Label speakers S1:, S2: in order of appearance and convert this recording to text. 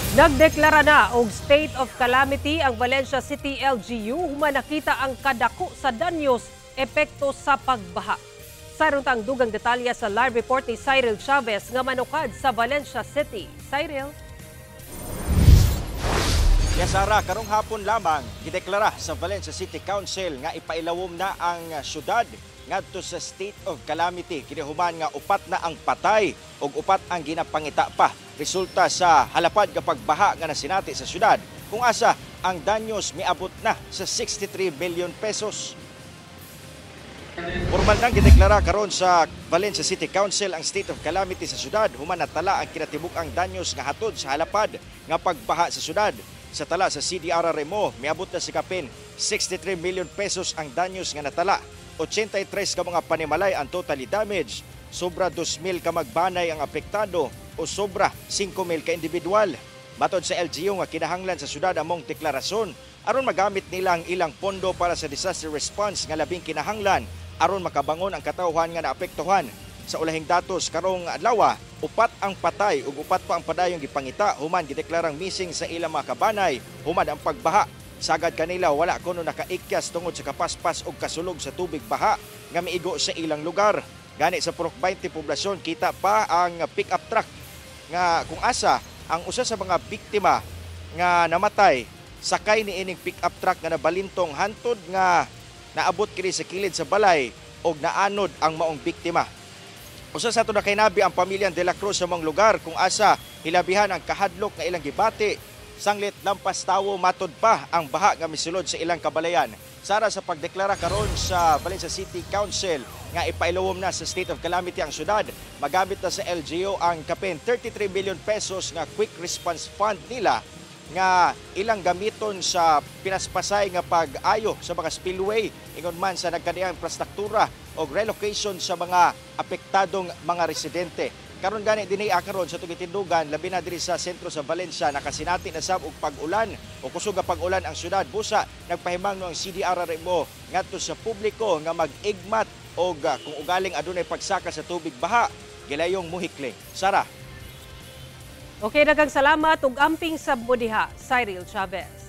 S1: Nagdeklara na og state of calamity ang Valencia City LGU human nakita ang kadako sa danyos epekto sa pagbaha. Saron tang dugang detalye sa live report ni Cyril Chavez nga manukad sa Valencia City. Cyril?
S2: Yes, Sara, karong hapon lamang gideklara sa Valencia City Council nga ipailawom na ang syudad ngadto sa state of calamity kini human nga upat na ang patay ug upat ang ginapangita pa resulta sa halapad nga pagbaha nga nasinati sa syudad, kung asa ang danyos miabot na sa 63 billion pesos. Formal nang gideklara karon sa Valencia City Council ang state of calamity sa syudad human natala ang kinatibuk-ang danyos nga hatod sa halapad nga pagbaha sa syudad. Sa tala sa CDRRMO, miabot na sa kapin 63 million pesos ang danyos nga natala. 83 ka mga panimalay ang totally damaged, sobra 2,000 ka magbanay ang apektado o sobra 5,000 ka individual. Matod sa LGU nga kinahanglan sa syudad among deklarasyon aron magamit nila ang ilang pondo para sa disaster response nga labing kinahanglan aron makabangon ang katawhan nga naapektuhan. Sa ulahing datos karong adlaw, upat ang patay ug upat pa ang padayong gipangita human gideklarang missing sa ilang mga kabanay human ang pagbaha. Sagad kanila wala kuno nakaikyas tungod sa kapaspas og kasulog sa tubig baha nga miigo sa ilang lugar. Gani sa Purok 20 poblasyon, kita pa ang pick-up truck nga kung asa ang usa sa mga biktima nga namatay sakay ni ining pick-up truck nga nabalintong hantod nga naabot kini sa kilid sa balay og naanod ang maong biktima. Usa sa ato nakainabi ang pamilyang De La Cruz sa mga lugar kung asa hilabihan ang kahadlok nga ilang gibati sanglit lampas tawo matod pa ang baha nga misulod sa ilang kabalayan. Sara, sa pagdeklara karon sa Valencia City Council nga ipailawom na sa state of calamity ang syudad, magamit na sa LGU ang kapin 33 billion pesos nga quick response fund nila nga ilang gamiton sa pinaspasay nga pag-ayo sa mga spillway, ingon man sa nagkaniang infrastruktura o relocation sa mga apektadong mga residente. Karon gani dinhi karon sa tugitindugan, labi na diri sa sentro sa Valencia, nakasinati na sab og pag-ulan o kusog nga pag-ulan ang syudad. Busa nagpahimangno ang CDRRMO ngadto sa publiko nga mag-igmat og kung ugaling adunay pagsaka sa tubig baha, gilayong muhikling. Sara.
S1: Okay, daghang salamat ug amping sa mo diha, Cyril Chavez.